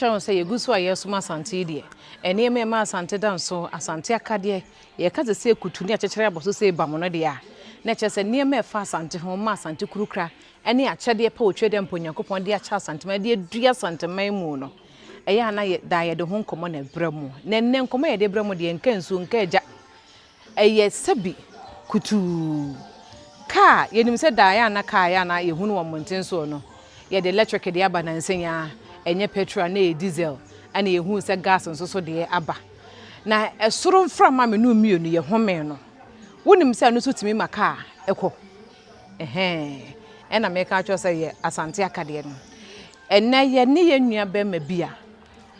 Kyerɛ sɛ yɛgu so a yɛsom Asante yi deɛ, nneɛma ɛma Asante da nso, Asante akadeɛ, yɛka sɛ sɛ kutu ne akyekyere abɔ so sɛ ɛba mu no deɛ a, na kyerɛ sɛ nneɛma ɛfa Asante ho ma Asante kurukura ne akyɛdeɛ pa otwa dɛ mpo Onyankopɔn de akyɛ Asanteman de adua Asanteman mu no, ɛyɛ a na yɛ daa yɛde ho nkɔmmɔ na ɛbrɛ mu. Na nnɛ nkɔmmɔ a yɛde brɛ mu deɛ, nka nsuo, nka agya, ɛyɛ sɛbi kutuu. Kaa, yɛnim sɛ daa yɛ ana kaa yɛ ana yɛhu no wɔ mmɔnten soɔ no, yɛde electric de aba nansa a ɛnyɛ petrol na ɛyɛ diesel, ɛna yɛhu sɛ gas nso so deɛ aba. Na ɛsoro mframa mmienu mmienu yɛ home no, wonim sɛ ɛno nso tumi ma kaa ɛkɔ. Ɛhɛn, ɛna meka kyerɛ sɛ yɛ Asante akadeɛ no. Ɛnɛ yɛ ne yɛn nua bɛrima bi a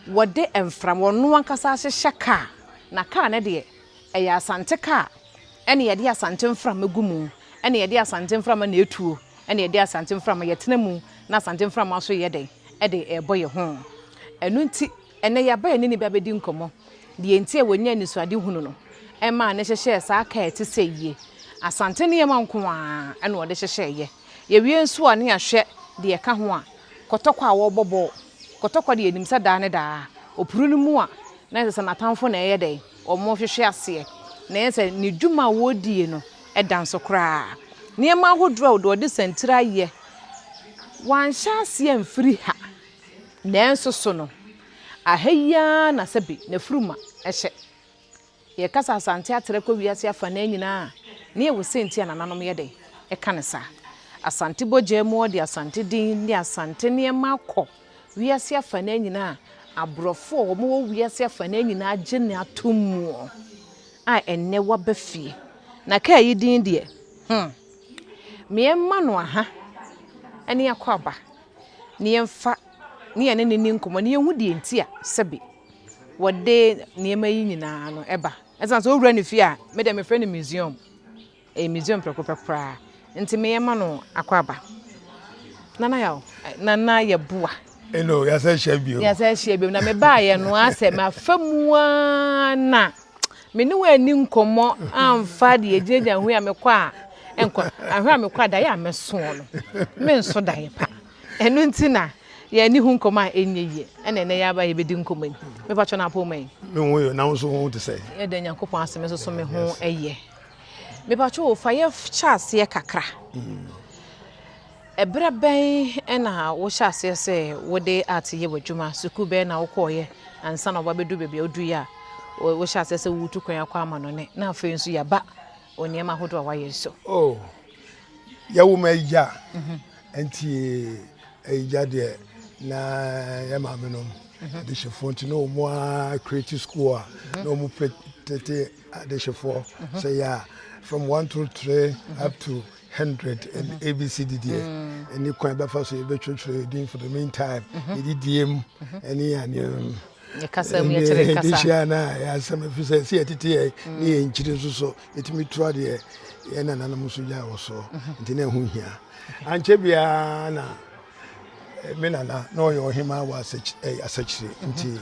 wɔde mframa, ɔno ankasa ahyehyɛ kaa, na kaa no deɛ ɛyɛ Asante kaa, ɛna yɛde Asante mframa gu mu, ɛna yɛde Asante mframa na etuo, ɛna yɛde Asante mframa yɛtena mu, na Asante mframa nso yɛ dɛn ɛde ɛbɔ yɛn ho. Ɛno nti ɛnɛ yɛaba yɛn ne ne ba bɛdi nkɔmmɔ deɛ nti a wɔnya anisoade hunu no ɛmaa ne hyehyɛ saa kaa ɛte sɛ yie, Asante nneɛma nko ara ɛna ɔde hyehyɛ yɛ. Yɛwie nso a, ne yɛahwɛ deɛ ɛka ho a Kɔtɔkɔ a wɔrebɔ bɔɔl. Kɔtɔkɔ deɛ, yɛnim sɛ daa ne daa opuru no mu a, na ɛsɛ sɛ n'atamfo na ɛyɛ dɛn wɔn hwehwɛ aseɛ, na ɛyɛ sɛ ne dwuma a wɔredie no ɛda nso koraa. Nneɛma ahodoɔ a wɔde santire ayɛ, wanhyɛ aseɛ mfiri ha, nanso so no aha yi ara na sɛbi n'afuruma ɛhyɛ. Yɛkasa Asante atrɛ kɔ wiase afa na nyinaa ne yɛwɔ sɛnti a nananom yɛ dɛn ɛka ne saa. Asante bɔgya mu, ɔde Asante din ne Asante nneɛma akɔ wiase afa na nyinaa. Aborɔfo a wɔwɔ wiase afa na nyinaa gye ne ato mu a ɛnnɛ waba fie. Na kaa yi din deɛ, mmeɛmma no aha ɛne akɔ aba ne yɛmfa ne yɛne ne ni nkɔmmɔ ne yɛhu deɛ nti a sɛbi wɔde nneɛma yi nyinaa no ɛba. Ɛsan sɛ owura ne fie a, me deɛ mefrɛ no museum, ɛyɛ museum prɛko pɛ koraa. Nti meyɛma no akɔ aba. Nana Yaw, Nana Yɛboa. Eno yɛsɛ hyɛ bio. Yɛsɛ hyɛ bio. Na mebaayɛ no asɛ mafa mu aa na me ne wo ani nkɔmmɔ amfa deɛ gyinagyina ho a mekɔ a ɛnkɔ ahwɛ a mekɔ a daeɛ a mɛsoɔ no menso daeɛ pa. Ɛno nti na yɛni ho nkɔmmɔ a ɛnyɛ yie, ɛna ɛnɛ yɛaba yɛbɛdi nkɔmmɔ yi. Mepatwɔ no apɔ mu yi. Me ho yɛ, na wo nso ho te sɛ? Yɛda Nyankopɔn ase, me nso so me ho ɛyɛ. Mepatwɔ wo fa yɛhyɛ aseɛ kakra. Ɛberɛ bɛn ɛna wohyɛ aseɛ sɛ wode art yɛ w'adwuma? Sukuu bɛn na wokɔɔyɛ ansa na wɔba bɛdu baabi a woduiɛ a wohyɛ aseɛ sɛ wotu kwan akɔ amanɔne, na afei nso yɛaba wɔ nneɛma ahodoɔ a woayɛ so? Oh, yɛwo ma agya, nti agya deɛ na yɛ maame nom adehyefoɔ, nti na wɔn a create school a na wɔn pɛ tete adehyefoɔ sɛ yɛ a from 1, 2, 3 up to 100 and ABCD deɛ, ɛne kwan bɛfa so yɛbɛtwerɛtwerɛ yɛdin. For the meantime, yɛdidie mu ɛne aneɛ yɛkasa mu, yɛkyerɛ kasa. Yɛde na yɛasɛm ɛfiri sɛ sɛ yɛtete yɛ ne yɛ nkyiri nso so yɛtumi to adeɛ yɛn nananom nso gyaa wɔ so, nti na ɛho hia. Ankyɛ biara na me nana na ɔyɛ ɔhema wɔ Asɛkyire, nti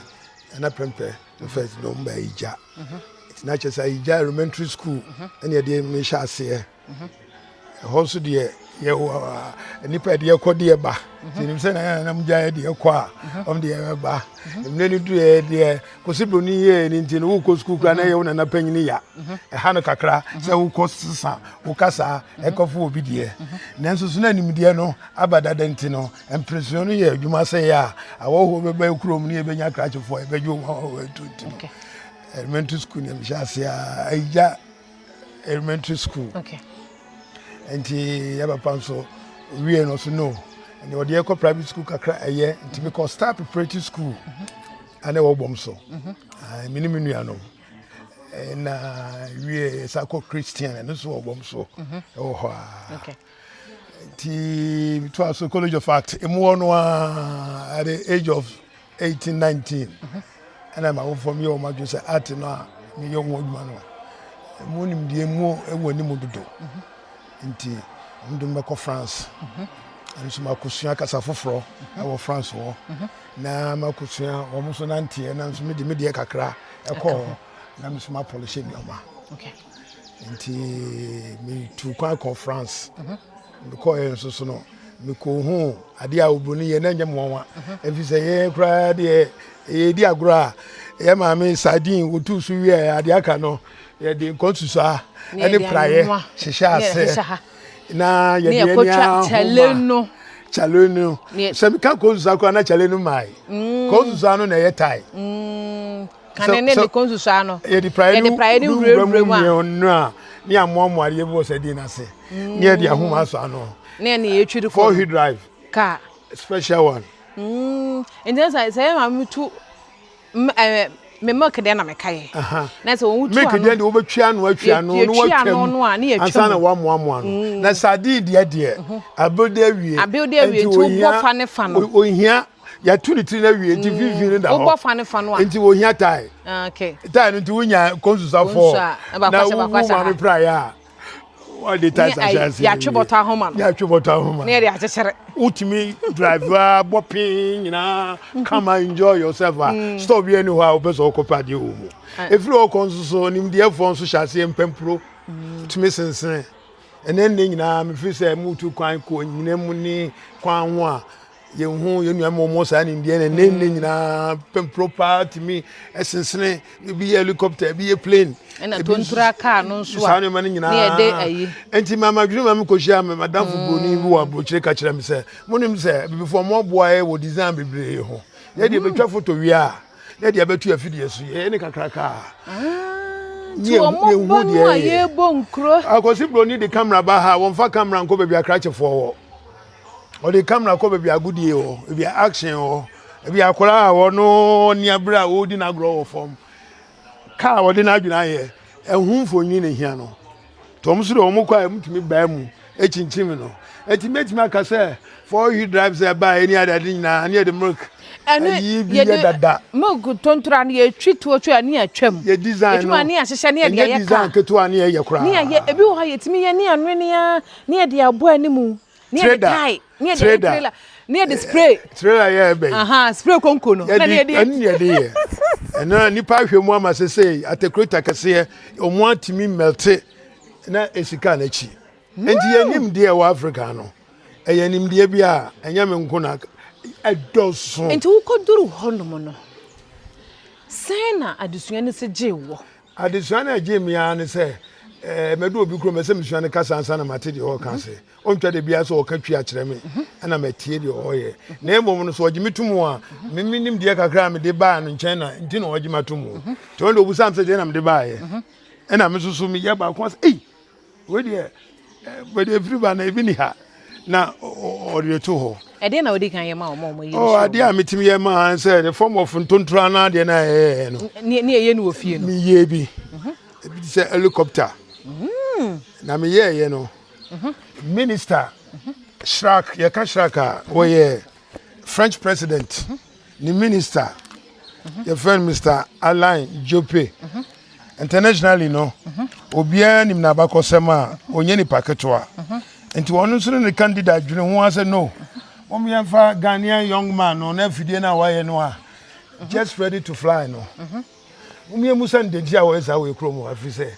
Nana Prɛmpɛ the first na ɔmo ba Ayigya, nti na kyerɛ sɛ Ayigya Elementary School ɛne yɛde mehyɛ aseɛ. Ɛhɔ nso deɛ, yɛwɔ nipa deɛ ɛkɔ deɛ ba, nti nim sɛ na nanam gya deɛ ɛkɔ a ɔmo deɛ ɛbɛba. Mmerɛ no du yɛ deɛ kɔsi broni yɛ ne nti no, wokɔ sukuu kora na ɛyɛ wo nana panyini ya ɛha no kakra sɛ wokɔ sesa wo kasa ɛkɔfo obi deɛ, nanso so na nimdeɛ no aba dada, nti no mperesuo no yɛ adwuma sɛ yɛ a awɔhoɔ bɛba kurom ne yɛbɛnya krakyefoɔ a yɛbɛgye wɔn a wɔatu. Nti no elementary school ne mehyɛ ase a, Ayigya Elementary School. Nti yɛ papa nso wie no so no ɛnna ɔde ɛkɔ private school kakra ɛyɛ, nti mekɔ Star Preparatory School ɛna ɛwɔ bɔm so, me ne me nuanom, ɛna wie sa kɔ Christian, ɛno nso wɔ bɔm so ɛwɔ hɔ a. Nti metoa so College of Art emu hɔ no a, at the age of 18 19, ɛna ma awofoɔ meyɛ wɔn adwene sɛ art no a meyɛ ho adwuma no mu nimdeɛ mu ɛwɔ anim dodo, nti wɔn de mɛkɔ France. Ɛno nso makɔsua kasa foforɔ ɛwɔ France hɔ, na makɔsua wɔn nso nanteɛ, na nso mede me deɛ kakra ɛkɔ hɔ, na me nso mapolish nneɛma. Nti metu kwan kɔ France. Mekɔɛ nso so no, Mekɔhuu adeɛ a oburoni yɛ na ɛnyɛ me nwanwa. Ɛfiri sɛ yɛn koraa deɛ yɛredi agorɔ a, yɛn maame sardine wotu so wie a adeɛ aka no yɛde nkɔnsusaa ne praeɛ hyehyɛ aseɛ na yɛde ani ahoma kyale no sɛ meka kɔnsusaa koraa na kyale no mae mm. kɔnsusaa no na ɛyɛ tae mm. Kane ne ne kɔnsusaa no yɛde praeɛ no wurawura mu mmienu a ne amoamoa adeɛ bi wɔ sardine ase ne yɛde ahoma asɔ ano ne ɛne yɛtwi de kɔ four wheel drive car special one. Mm, nti sɛ sɛ yɛ maame tu me milk deɛ na meka yɛ na sɛ wɔn tu ano milk deɛ deɛ wɔbɛtwi ano atwi ano na wɔatwa mu ano ne yɛtwa ansa na wɔamoamoa no mm. na sardine deɛ deɛ mhm. abilde awie abilde awie nti wobɔ fa ne fa no ohia yɛatu ne tiri no awie nti mfimfini no da hɔ wobɔ fa ne fa no a nti ohia tae ah, okay tae no nti wonya kɔnsusafo na wowu maame praeɛ a wɔde tae ahyɛ ase yɛatwe bɔtɔ ahoma no yɛatwe bɔtɔ ahoma ne yɛde akyekyere wotumi drive a bɔ pee nyinaa come and enjoy yourself a mm. store bi ani hɔ a wopɛ sɛ wokɔpɛ adeɛ wɔ mu ah. ɛfiri hɔ kɔ nso so nimdeɛfoɔ nso hyɛ aseɛ mpampuro mm. tumi sensene ɛnɛ nnɛ nyinaa mefiri sɛ mutu kwan kɔ nyina mu ne kwan ho a Yɛnhu yɛn nua mu wɔn saa nimdeɛ na nnɛ nnɛ nyinaa pɛmpuro paa tumi sensene ebi yɛ helicopter ebi yɛ plane. Ɛna tontura kaa no nso a saa nneɛma no nyinaa nti mama dwene ma mekɔhyia me madamfo mm. buroni bi wɔ aburokyire ka kyerɛ me sɛ monim sɛ abibifoɔ moaboa yɛ wɔ design bebree ho yɛdeɛ mm. bɛtwa foto wie a na yɛde abɛto afidie so yɛyɛ ne kakraka ah, nti wɔn ba no a yɛbɔ nkuro akɔsi buroni de kamera ba ha wɔmfa kamera nkɔ baabi akrakyefoɔ wɔ Ɔde camera kɔ baabi agodie wɔ, baabi action wɔ, baabi akwadaa a ɔno ni abere a ɔredi n'agorɔ wɔ fam. Kaa a ɔde n'adwene ayɛ, ɛho mfonini na ehia no. Nti wɔn nso deɛ wɔn kɔ a wɔtumi baa mu kyinkyim no. Nti mɛtumi aka sɛ four wheel drive sɛ ɛbaa ɛne ade ade nyinaa ne yɛde milk ayi bi yɛ dada. Milk tontora no yɛtwi tuotu a ne yɛatwam. Yɛ design no yɛtwam a ne yɛahyehyɛ ne yɛde ayɛ kaa. Ɛnyɛ design ketewa ne yɛyɛ koraa. Ne yɛayɛ ebi wɔ hɔ a yɛtumi yɛ ne yɛanwene ara ne yɛde abɔ anim. Ne yɛde tae ne yɛde ayɛ trailer ne yɛde spray. Trailer yɛ ɛbɛn. Aha spray konko no. Yɛde ɛne yɛde yɛ. Ɛna nipa ahwɛ mu ama sese atekureta kɛseɛ wɔn atumi mɛlte na esi kaa n'akyi. Nti yɛn nimdeɛ wɔ Africa no ɛyɛ nimdeɛ bi a ɛnyɛ me nko na ɛdɔso. Nti wokɔduru hɔnom no sɛn na adesua no si gyee wɔ? Adesua no a ɛgyee me ara ne sɛ ɛɛ mɛdu obi kurom ɛsɛ mesua ne kasa ansa na mate deɛ ɔreka ase. Ɔntwa da biara sɛ ɔka twi akyerɛ me ɛna matie deɛ ɔreyɛ. Na mmom no sɛ ɔgye me to mu a me me nimdeɛ kakra a mede baa no nkyɛn na nti na ɔgye me ato mu. Nti ɔno deɛ ɔbusaa me sɛ deɛ na mede baeɛ. Ɛna me nso so meyɛ baako ase ei Wei deɛ bɛde efiri ba na ebi ni ha na ɔde to hɔ. Ɛdeɛ na odi kan yɛ ma wɔn a wɔn yɛ. Oh, adeɛ a metumi yɛ ma sɛ the form of ntontura na adeɛ na ɛyɛ no. Ne ne ɛyɛ no wɔ fie no. Meyɛ bi. Mhm. Ebi te sɛ helicopter. Mm. Na meyɛ yɛ no. Mhm. Minister mhm. Chirac yɛka Chirac a wɔyɛ French president. Ne minister yɛfrɛ no Mr. Alain Juppé. Internationally no, obiara nim n'abakɔsɛm a ɔnyɛ nipa ketewa. Nti ɔno nso ne ne candidate dwene ho asɛ no, mom yɛmfa Ghanaian young man no na afidie no a wayɛ no a just ready to fly no. Mom yɛmmu sɛ no deɛ nti a wɔyɛ saa wɔ yɛ kurom hɔ ɛfiri sɛ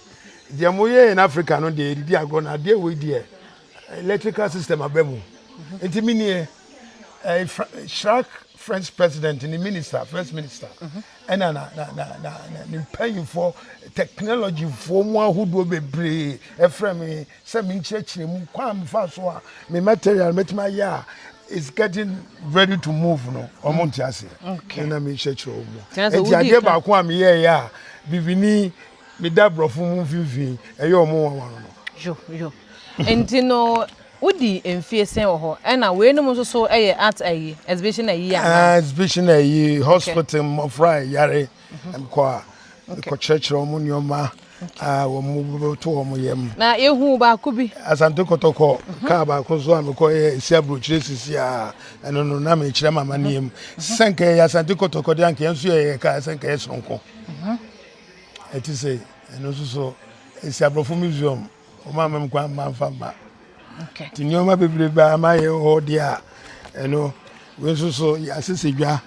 deɛ moyɛ in Africa no deɛ yɛdidi agorɔ na adeɛ wei deɛ electrical system aba mu. Nti menie Eh, Chirac French president ne minister, first minister, ɛna na na na na ne mpanyinfoɔ technologyfoɔ mu ahodoɔ bebree ɛfrɛ me sɛ menkyerɛkyerɛ mu kwan a mefa so a me material mɛtumi ayɛ a is getting ready to move no wɔn nte aseɛ ɛna mekyerɛkyerɛ wɔn mu nti adeɛ baako a meyɛɛyɛ a bibini meda aborɔfo mu mfimfini ɛyɛ wɔn nwanwa no no. Yo yo nti no Wodii mfie sɛn wɔ hɔ? Ɛna weinom nso so yɛ art ayi, exhibition ayi anaa? Ah, exhibition ayi, hospital mmɔfra a yare nkɔ a, mekɔkyerɛkyerɛ wɔn nneɛma a wɔn bɛto wɔn yam. Na yɛhuu baako bi. Asante Kɔtɔkɔ kaa baako nso a mekɔyɛ ɛsi aburokyire sisi a ɛno no na mekyerɛ mama nneɛm. Sɛ nka ɛyɛ Asante Kɔtɔkɔ deɛ anka yɛn nso yɛyɛ kaa sɛ nka ɛyɛ soronko. Ɛte sɛ ɛno nso so ɛsi aborɔfo museum. Wɔn amma me kwan mamfa mma. Nti nneɛma bebrebe a mayɛ wɔ hɔ deɛ a, ɛno wei nso so yɛasese dwa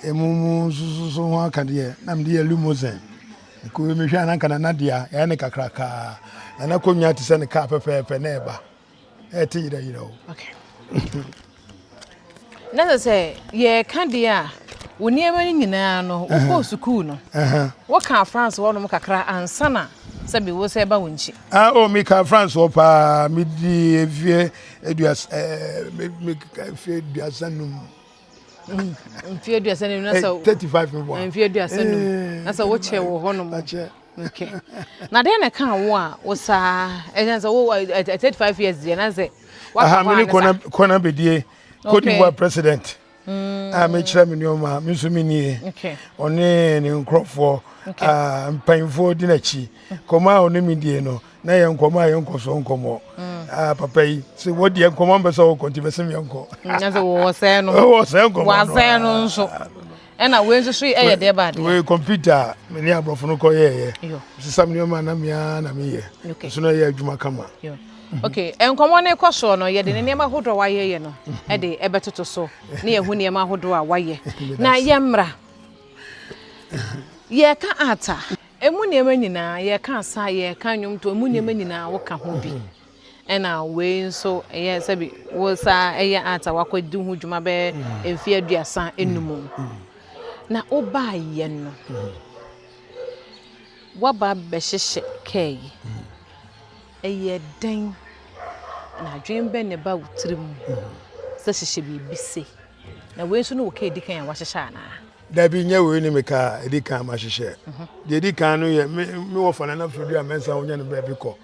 emu mu nso so ho aka deɛ na mede yɛ limousine. Nka mehwɛ a na nka nana dea yɛayɛ ne kakrakaa. Nana kɔnwa te sɛ ne kaa pɛpɛɛpɛ na ɛba. Ɛte yerɛyerɛ o. Okay. Na sɛ sɛ yɛreka deɛ a, wo nneɛma no nyinaa no, wokɔɔ sukuu no, wokaa France hɔnom kakra ansa na sɛbi wo sɛ ɛba wo nkyi. Ah, oh, mekaa France hɔ paa, medi mfeɛ aduasa, eh, mfeɛ 35. Mfeɛ 35 na sɛ. 35 meboa. Mfeɛ 35 na sɛ wokyɛ wɔ hɔnom. Okay. Na dɛn na ɛka wo a wo saa ɛsɛ sɛ wo 35 years deɛ na sɛ waka hɔ a ne sa. Kɔna bɛdie Cote d'Ivoire president a mekyerɛ me nneɛma me nso menie ɔne ne nkurɔfoɔ mpanyinfoɔ di n'akyi nkɔmɔ a ɔne me die no na yɛ nkɔmɔ a yɛ nkɔsoɔ nkɔmɔ papa yi sɛ wɔdeɛ nkɔmɔ mpɛ sɛ wɔkɔ nti bɛsɛ me yɛnkɔ sɛ wɔsɛe no wɔsɛe nkɔmɔ wɔasɛe no nso Ɛna wei nso so yɛ deɛ ba adeɛ. Wei kɔmputa a me ne aborɔfo no kɔyɛɛyɛ. Sesa me nneɛma na me ara na meyɛ. Nso na ɛyɛ adwuma kama. Okay, nkɔmmɔ no kɔ soɔ no, yɛde ne nneɛma ahodoɔ a wayɛyɛ no de ɛbɛtoto so na yɛhu nneɛma ahodoɔ a wayɛ. Na yɛmmra. Yɛreka art a, ɛmu nneɛma nyinaa, yɛreka asa, yɛreka nnwomtoɔ, ɛmu nneɛma nyinaa woka ho bi. Ɛna wei nso ɛyɛ sɛbi wo saa ɛyɛ art a wakɔdi ho dwuma bɛyɛ mfeɛ 35. Na wobaayɛ no, woaba abɛhyehyɛ kaa yi. Ɛyɛ dɛn na adwene bɛn na ɛba wo tirim sɛ hyehyɛ biribi sei? Na wei nso ne wo kaa ɛdi kan a wahyehyɛ anaa? Dabi, nyɛ wei ne me kaa ɛdi kan mahyehyɛ. Deɛ ɛdi kan no yɛ me wɔfa Nana Fredua Mensah wonya no baabi kɔ.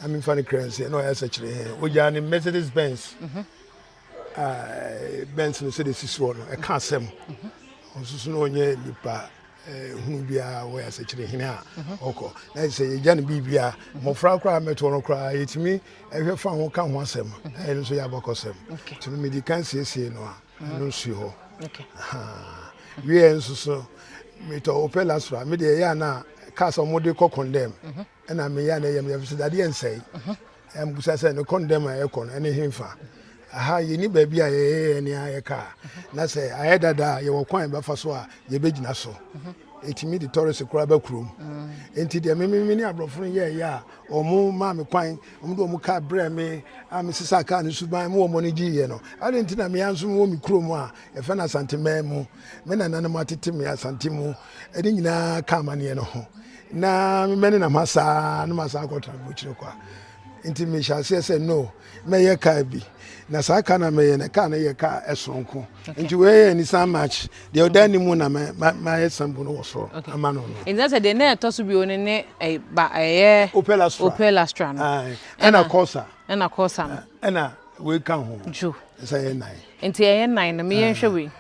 Na memfa no kra nsie na ɔyɛ sɛkyerɛ hɛn. Ogyaa ne Mercedes Benz a Benz no sɛdeɛ ɛsi soɔ no ɛka asɛm. Ɔnso so na ɔnyɛ nipa hunu biara wɔyɛ asɛkyerɛ hene a ɔkɔ. Na sɛ yɛgya no biribi a mmɔfra koraa mɛtoɔ no koraa yɛtumi ɛhwɛ fa ho ka ho asɛm. Na ɛno nso yɛ abakɔsɛm. Nti no medi kan siesie no a ɛno nsi hɔ. Wieɛ nso so metɔ Opel Astra me deɛ ɛyɛ a na cars a wɔde kɔ condemn. Ɛna meyɛ a na ɛyɛ me ya efisɛ dadeɛ nsɛe. Ɛna sɛ ne kɔndɛm a ɛkɔ no ɛne hefa? Aha yɛni baabi a yɛyɛ yɛn nea yɛ kaa. Na sɛ ayɛ dada a yɛwɔ kwan bɛfa so a yɛbɛgyina so. Ɛtumi de tɔrese koraa ba kurom. Enti deɛ me me ne aborɔfo no yɛɛyɛ a wɔn maa me kwan, wɔn de wɔn kaa brɛɛ me a mesesaa kaa no suban mu wɔn ani gyeeɛ no. Adɛn nti na me ara nso mewɔ me kurom a yɛfrɛ no Asanteman mu, me nananom atete me Asante mu, ɛne nyinaa ka amanneɛ no ho. Na mɛnenam ha saa na masan akɔtena aburokyire kwa. Nti mehyɛ aseɛ sɛ no, mɛyɛ kaa bi. Na saa kaa na mɛyɛ no, kaa no yɛ kaa ɛsoronko. Nti wei yɛ Nissan March. Deɛ ɔda anim na mayɛ sample no wɔ soro ama no no. Nti sɛ deɛ na ɛtɔ so bio no ne ba ɛyɛ Opel Astra. Opel Astra no. Ɛna Corsa. Ɛna Corsa no. Ɛna wei ka ho. Jo. Sɛ ɛyɛ nan. Nti ɛyɛ nan no, meyɛ nhwɛ wei.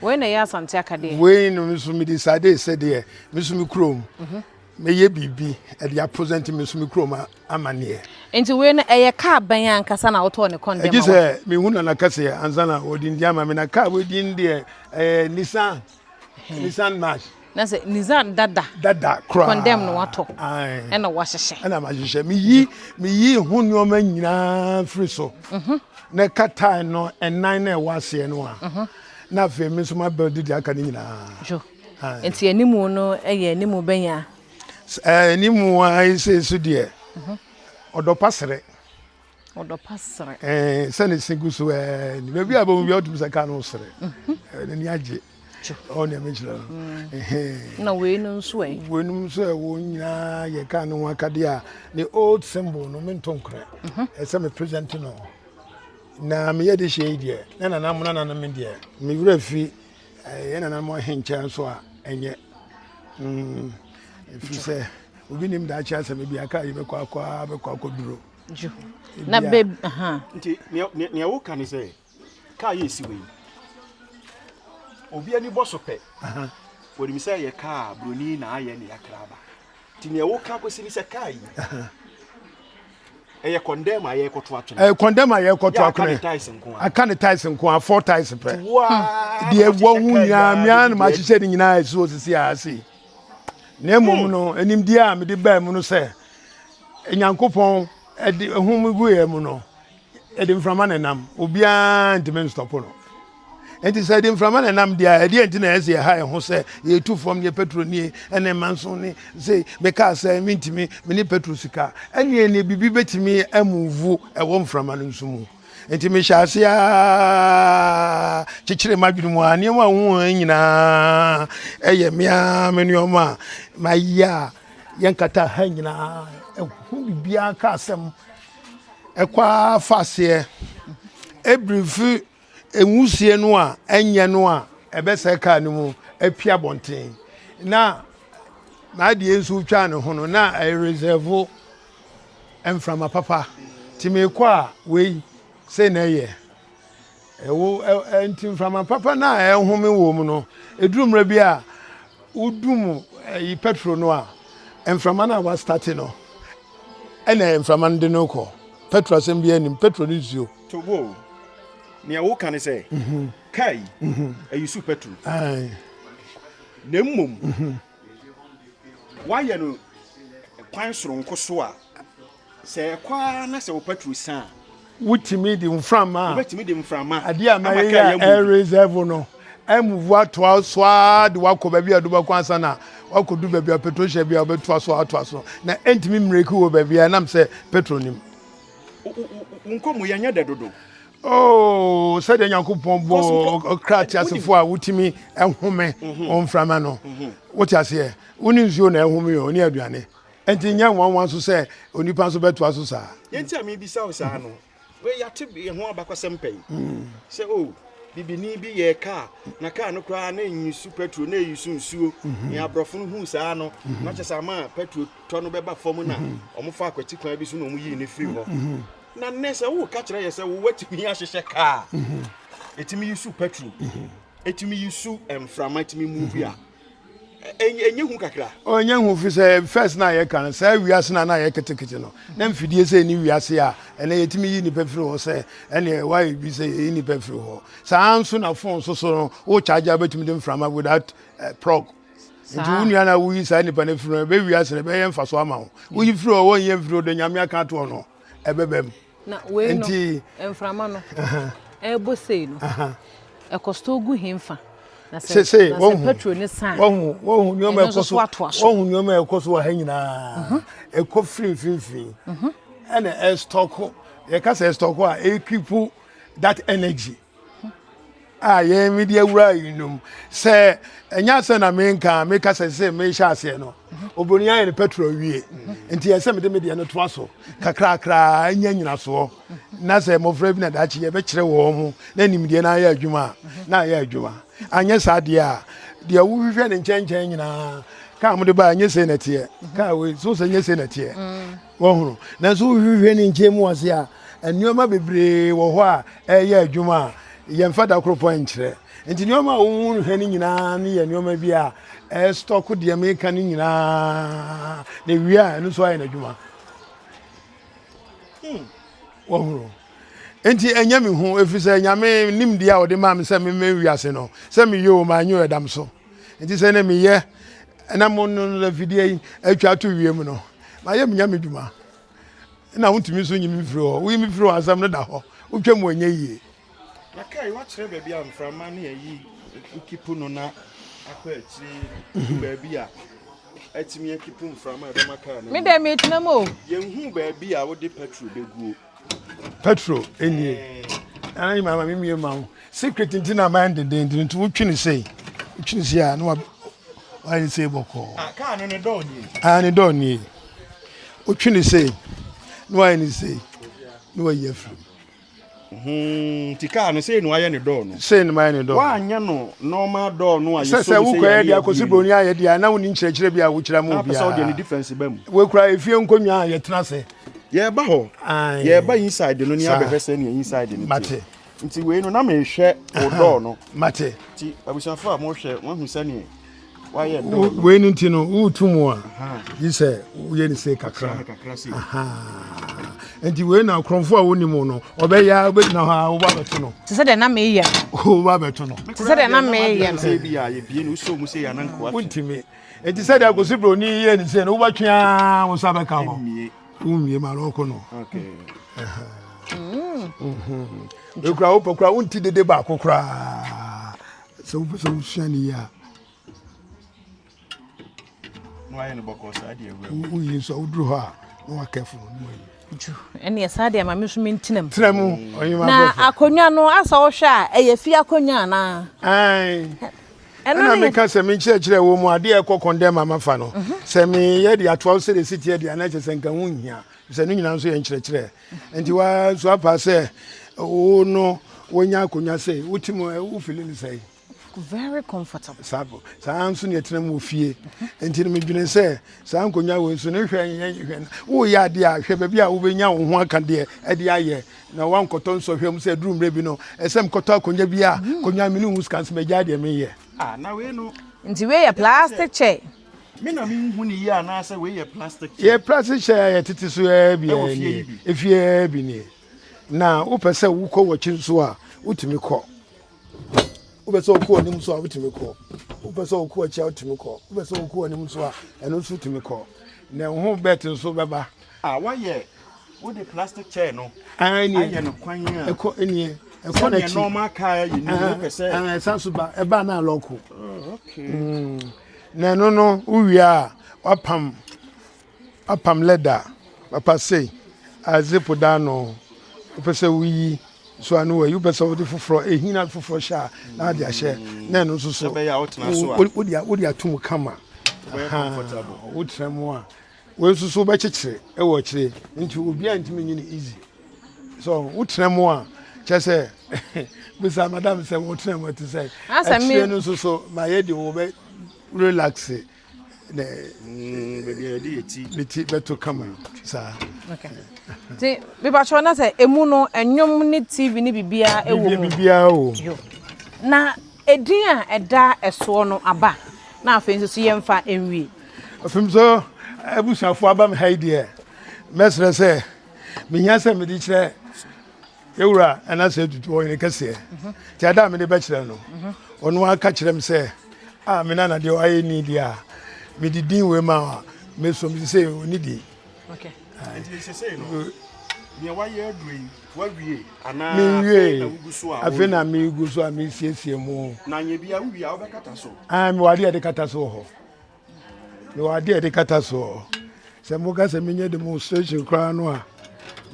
Wei na ɛyɛ Asante akadeɛ. Wei no nso mede decide sɛ deɛ me nso me kurom mɛyɛ biribi ɛde apresent me nso me kurom amanneɛ. Nti wei no ɛyɛ kaa bɛn ankasa na wotɔɔ ne kɔn dɛm Ɛgye sɛ mehu Nana Kɛseɛ ansa na wɔde ndi ama me na kaa wei din deɛ ɛyɛ Nissan Nissan March. Na sɛ Nissan dada. Dada koraa. Condemn na watɔ. Ɛna wahyehyɛ. Ɛna mahyehyɛ. Meyi meyi ho nneɛma nyinaa firi so. Mhm. Na ɛka tae no ɛnan na ɛwɔ aseɛ no a. Mhm. Na afei me nso ma build deɛ aka no nyinaa. Jo. Nti animu no ɛyɛ animu bɛn a? Animu a ɛsɛ so deɛ. Mhm. Ɔdɔ pa sere. Ɔdɔ pa sere. Ɛɛ sɛ ne se gu so ɛɛ baabi a bɛhu bi a wotumi sɛ kaa no sere. Mhm. N'ani agye. Ɔwɔ nea mekyerɛ no. Mm. Na wei no nso ɛ? Wei no nso ɛ wɔn nyinaa yɛ kaa no ho akadeɛ a ne old symbol no mento nkorɛ. Mhm. Ɛsɛ me present no. Na meyɛ de hyɛ yi deɛ na nananom nananom deɛ me werɛ fi yɛ nananom ahenkyɛ nso a ɛnyɛ. Mm. Ɛfiri sɛ obi nim daakye asɛm bi aka yi bɛkɔ akɔ a bɛkɔ akɔduro. Na bɛ aha. Nti nea woka ne sɛ kaa yɛ esi wei obi ani bɔ so pɛ wɔnim sɛ yɛ kaa buroni na ayɛ ne yakra aba nti nea woka kɔsi ne sɛ kaa yi ɛyɛ kɔndɛm a yɛrekɔto atwene ɛyɛ kɔndɛm a yɛrekɔto atwene aka ne tiles nko a four tiles pɛ deɛ ɛwɔ ho nyinaa mmea na mahyehyɛ ne nyinaa ɛsi hɔ sisi a ase na mmom hmm. no animdeɛ a mede baa mu no sɛ nyankopɔn ɛde ɛho gu yɛ mu no Ɛde mframa na ɛnam. Obiara ntumi nstɔpo no. Nti sɛ ɛde mframa na ɛnam deɛ a, ɛdeɛ nti na ɛsɛ yɛha yɛn ho sɛ yɛtu fam deɛ petro nie ɛne mma nso ne sɛ mekaa sɛ mentumi me ne petro sika. Ɛneɛ ne biribi bɛtumi amuvu ɛwɔ mframa no nso mu. Nti mehyɛ ase ara kyekyere m'adwene mu a nneɛma a wohu nyinaa ɛyɛ me ara me nneɛma a mayɛ a yɛnkata ha nyinaa ɛho biribiara ka asɛm ɛkɔ ara fa aseɛ ɛbirifi nwusie no a ɛnyɛ no a ɛbɛsɛe kaa no mu apue abɔnten na m'adeɛ nso twaa ne ho no na ɛresɛvo mframa papa nti mekɔ a wei sei na ɛyɛ ɛwo nti mframa papa no a ɛhome wɔ mu no ɛduru mmerɛ bi a wodum ɛyi petrol no a mframa no a wastate no ɛna mframa no de no kɔ petrol asɛm bi anim petrol ne nsuo. Tobo, nea woka ne sɛ kaa yi ɛyi su petrol na mmom woayɛ no kwan soronko so a sɛ ɛkɔ ara na sɛ wo petrol sa a wotumi de mframa a wobɛtumi de mframa adeɛ a mayɛ a ɛreserve no ɛmuvu atoa so ara de wakɔ baabi a de wobɛkɔ ansa na wakɔdu baabi a petrol hyɛ bi a wobɛtoa so atoa so na ɛntumi mmireki wɔ baabi a ɛnam sɛ petrol nim. Wo nkɔmmɔ yi ɛnyɛ dɛ dodo. Oh, sɛdeɛ Nyankopɔn bɔ ɔkra teasefoɔ a wotumi home mhm. mframa no mhm. wote aseɛ wo ne nsuo na ɛhome o ne aduane ɛnti nyɛ nwanwa nso sɛ onipa nso bɛtoa so saa. Yɛnti a mebisa wo saa no wei yɛate yɛn ho abakɔsɛm pɛn mm. sɛ o oh, bibini bi yɛɛ kaa na kaa no koraa na ɛnyisu petro na ɛyisu nsuo mhm. ne aborɔfo no huu saa no na kyɛ sɛ ama petro tɔ no bɛba fam na wɔfa akwati kwan bi so na wɔyii no firi hɔ. Na nnɛ sɛ woka kyerɛ yɛ sɛ wowatumi ahyehyɛ kaa ɛtumi yi su petro, ɛtumi yi su mframa, ɛtumi move a, ɛnyɛ hu kakra? Ɛnyɛ hu fi sɛ first na yɛka no saa wiase na na yɛ ketekete no na mfidie sɛ ɛni wiase a ɛnɛ yɛtumi yi nipa firi hɔ sɛ ɛne wayɛ bi sɛ yɛyi nipa firi hɔ saa nso na phone so so no wo charge a wobɛtumi de mframa without uh, plug Nti wo nua na woyi saa nipa no firi hɔ ɛbɛ wiase no ɛbɛyɛ mfaso ama wo. Woyi firi hɔ wɔnyɛ mfiri hɔ de nyame aka atoɔ no ɛbɛbɛ mu. Na wei no mframa no ɛbɔ sei no ɛkɔ store gu hemfa na sɛ na sɛ petrol ne san wɔhu wɔhu nneɛma ɛkɔ so wɔhu nneɛma ɛkɔ so wɔ ha nyinaa mhm. ɛkɔ firi mfimfini mhm. ɛna ɛstɔko yɛka sɛ ɛstɔko a ɛkipu that energy. a yɛn mede awura yinom sɛ ɛnyɛ asɛ na menka meka sɛ sɛ mehyɛ aseɛ no obroni ayɛ no petrol awie nti ɛsɛ mede medeɛ no toa so kakrakra nya nyinasoɔ na sɛ mmɔfra bi na daakye yɛbɛkyerɛ wɔn ho na nimdeɛ no ayɛ adwuma a na ayɛ adwuma anyɛ saa deɛ a deɛ wohwehwɛ ne nkyɛnkyɛn nyinaa kaa mode baa ɛnyɛ sei na ɛteɛ kaa wei so sɛ nyɛ sei na ɛteɛ Woahunu? Nanso wohwehwɛ ne nkyɛn mu ase a, nneɛma bebree wɔ hɔ a ɛreyɛ adwuma a yɛmfa da koro pɔ nkyerɛ. Nti nneɛma a wohwɛ no nyinaa no yɛ nneɛma bi a ɛstɔko deɛ meka no nyinaa na ewie a ɛno nso ayɛ n'adwuma. Hmm. Woahunu? Nti ɛnyɛ me hu ɛfiri sɛ Nyame nimdeɛ a ɔde maa me sɛ memmɛn wiase no sɛ meyɛ o manyɛ o ɛdam so. Nti sɛ ne meyɛ na mo no no afidie yi atwa ato wiem no mayɛ menya me dwuma na wontumi nso nyi me mfiri hɔ woyi me firi hɔ asɛm no da hɔ wotwa mu ɛnyɛ yie. Na kai wakyerɛ baabi a mframa ne ayi wokipu no na akɔ akyiri du baabi a atumi akipu mframa a ɛbɛma kaa no. Me dɛ metena mu o. Yɛnhu baabi a wode petrol bɛguo. Petrol nie. Nana yi ma me mie ma wo. Secret nti na man denden nti nti wotwe ne sei. Wotwe ne sei a na wayɛ ne sei bɔkɔɔ. Ah, kaa no ne dɔɔ nie. Ah, ne dɔɔ nie. Wotwe ne sei na wayɛ ne sei na wayi afiri mu. Hmm, nti kaa no sei na wayɛ ne dɔɔ no. Sei na wayɛ ne dɔɔ. Wanyɛ no normal dɔɔ no a yɛsɔ mu sɛ wokɔyɛ de akɔsi broni ayɛ deɛ a na wonni nkyerɛkyerɛ bi a wokyerɛ ma obiara. Apɛ sɛ wode ne difference ba mu. Wekura efie nkonnwa a yɛtena ase. Yɛreba hɔ. Yɛreba inside no ne abɛhwɛ sɛnea inside no te. Nti wei no na mehwɛ wo dɔɔ no. Mate. Nti abusuafo a mohwɛ moahu sɛnea wayɛ dɔɔ no. Wei no nti no wotu mu a gye sɛ woyɛ ne sei kakra. Nti wei na korɔmfo a wonim no ɔbɛyɛ a wobɛgyina hɔ a woba bɛto no. Te sɛ deɛ na meyɛ no. Woba bɛto no. Te sɛ deɛ na meyɛ no. Wontumi. Nti sɛdeɛ akosi broni yɛ ne sei no wobɛtwe ara wo nsa bɛka hɔ. Wonwie ma no ɔkɔ no. Ekura wopɛ kura wonti dede baako koraa. Sɛ wopɛ sɛ wosua ne yie a. Woyi nso a woduru hɔ a. na wakɛfo no na wayi. Ju, ɛneɛ saa deɛ ma me nso mentena mu. Tena mu, ɔhema Na bɛfɛ. akonnwa no asɛ wohwɛ a ɛyɛ fie akonnwa anaa? Ae. Ɛno Ɛna ne meka sɛ me nkyerɛkyerɛ wɔ mu adeɛ ɛkɔ kɔndɛm a mafa no mhm. sɛ meyɛ de atoa wo sɛdeɛ ɛsi teɛ deɛ na kyerɛ sɛ nka ho nhia sɛ no nyinaa nso yɛ nkyerɛkyerɛ nti waa nso apa sɛ wo no wonya akonnwa sɛ wote mu wo fili no sɛe Very comfortable. Saa saa nso na ɛtena mu wɔ fie. Nti no medwene sɛ saa nkonnwa wei nso no hwɛ nyɛ hwɛ woyɛ adeɛ a hwɛ baabi a wobɛnya wo ho aka deɛ ɛde ayɛ na wankɔtɔ nsɔhwɛ mu sɛ aduru mmerɛ bi no ɛsɛ mekɔtɔ akonnwa bi a hmm. akonnwa me ne hu sika nso magyae deɛ meyɛ. Ah, na wei no. Nti wei yɛ plastic chair. Me na menhu ne yie anaasɛ wei yɛ plastic chair. Yɛ plastic chair a yɛtete so ɛɛ bi ɛɛ nie efie bi nie na wopɛ sɛ wokɔ wɔkyi nso a wotumi kɔ. Wopɛ sɛ wokɔ anim nso a, wotumi kɔ. Wopɛ sɛ wokɔ akyi a, wotumi kɔ. Wopɛ sɛ wokɔ anim nso a, ɛno nso wotumi kɔ. Na wo ho bɛt nso bɛba. A wayɛ wode plastic chair no ayɛ no kwan a ɛkɔ nie ɛkɔ n'akyi normal car yɛ ni wopɛ sɛ ɛsan so ba ɛba na alɔko. Oh, okay. Mm. Na ɛno no wowie a wapam Apam lɛda papa sei a zip da ano, wopɛ sɛ woyi so a na wayi, wopɛ sɛ wode foforɔ ehina foforɔ hyɛ a na wode ahyɛ, na ɛno nso so wode ato mu kama. Wotena mu a, wei nso so wobɛkyekyere wɔ akyire nti obiara ntumi nyi no easy. So wotena mu a kyerɛ sɛ bisa madam sɛ wotena mu te sɛ akyire no nso so ma yɛ de wɔbɛ relax. na mm, baabi a yɛde yɛ ti ne ti bɛto kama saa. nti bibakyɛw na sɛ emu no ɛnwom ne tv ne biribiara ɛwɔ mu biribiara wɔ mu na edin a ɛda ɛsoɔ no aba na afei nso so yɛmfa nwie. afei so abusuafoɔ aba me ha yi deɛ mɛsrɛ sɛ mehia sɛ mede kyerɛ Yɛwura ɛna sɛ tutu ɔhene kɛseɛ nti ada a mede bɛkyerɛ no ɔno aka kyerɛ me sɛ a me nana deɛ ɔayɛ ni deɛ a mede din wei ma a mɛsom sɛ ɔni din. Menwie afei na megu so a mesiesie mu. Mewɔ adeɛ yɛde kata so wɔ hɔ. Mewɔ adeɛ a yɛde kata soɔ. Sɛ moka sɛ menyɛ demonstration koraa no a,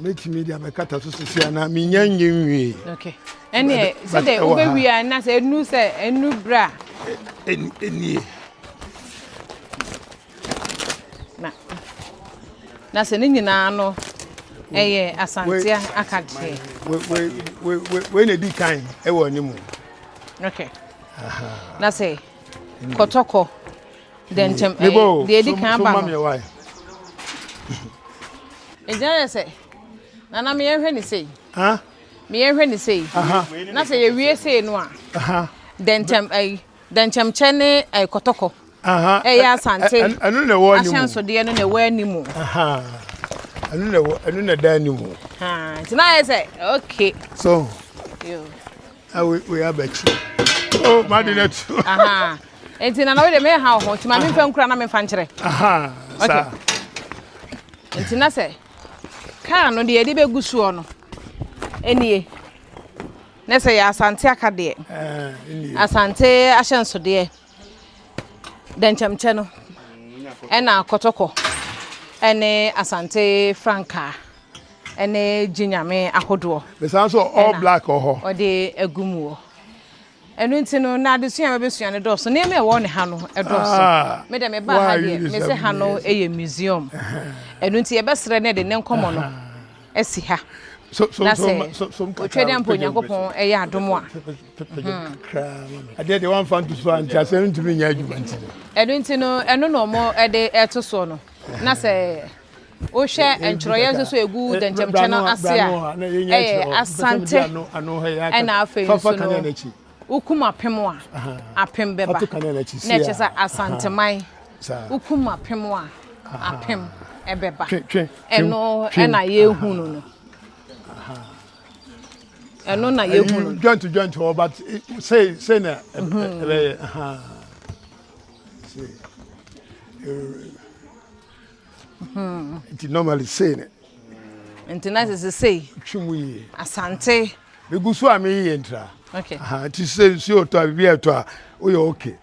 mɛtumi de abɛkata so sisi anaa menya nyɛ nwie. Okay. Ɛneɛ sɛdeɛ wobɛwie a na sɛ ɛnu sɛ ɛnu berɛ a. Ɛnie. Na na sɛ ne nyinaa no ɛyɛ asantea akadeɛ. Wei na ɛdi kan ɛwɔ anim. Okay. Na sɛ kɔtɔkɔ dɛnkyɛm ɛɛ deɛ edi kan aba no egyina yɛ sɛ nana mi yɛn hwɛ ne sei mi yɛn hwɛ ne sei na sɛ yɛwie sei no a dɛnkyɛm ɛyi dɛnkyɛmkyɛ ne ɛɛ kɔtɔkɔ ɛyɛ asante ahyɛnsodeɛ no na ɛwɔ anim ɛno na ɛwɔ ɛno na ɛda anim nti na ayɛ sɛ okay so. Na wei wei abɛkyi. Oh, ma de na tu. Aha. Nti na na wei de me ha ho. Nti ma me mfa nkura na me mfa nkyerɛ. Aha. Okay. Nti na sɛ kaa no deɛ yɛde bɛgu soɔ no nie. Na sɛ yɛ asante aka deɛ. Eh, asante ahyɛnsodeɛ. Dɛnkyɛmkyɛ no ɛna kɔtɔkɔ ɛne asante frankaa. ne gye nyame ahodoɔ. Mesan nso all black wɔ hɔ. Ɔde agu mu wɔ. Ɛno nti no na adesua a mɛbɛsua no dɔɔso. Nneɛma a ɛwɔ ne ha no dɔɔso. Ah, Me deɛ mebaa ha deɛ mese ha no yɛ museum. Ɛno nti yɛbɛsrɛ ne de ne nkɔmmɔ no asi ha. Na sɛ otwa dɛ mpo Onyankopɔn ɛyɛ adom a. Adeɛ deɛ wamfa nto so a nti asɛm ntumi nyɛ adwuma nti no. Ɛno nti no ɛno na wɔn de ɛto soɔ no. Na sɛ Wohwɛ ntwerɛeɛ nso so ɛgu dɛnkyɛmkyɛ no ase a, ɛyɛ Asante ɛna afei nso no wokum apem a apem bɛba na ɛkyɛ sɛ Asanteman wokum apem a apem ɛbɛba ɛno ɛna yɛhu no no ɛno na yɛhu no joint joint hɔ but sei sei na ɛbɛyɛ sei. Nti normally sei ne. Nti na sɛ sei. Twi mu yie. Asante. Megu so a meyeyɛ ntra. Okay. Aha nti sɛ nsuo tɔ a biribi ɛtɔ a woyɛ okay.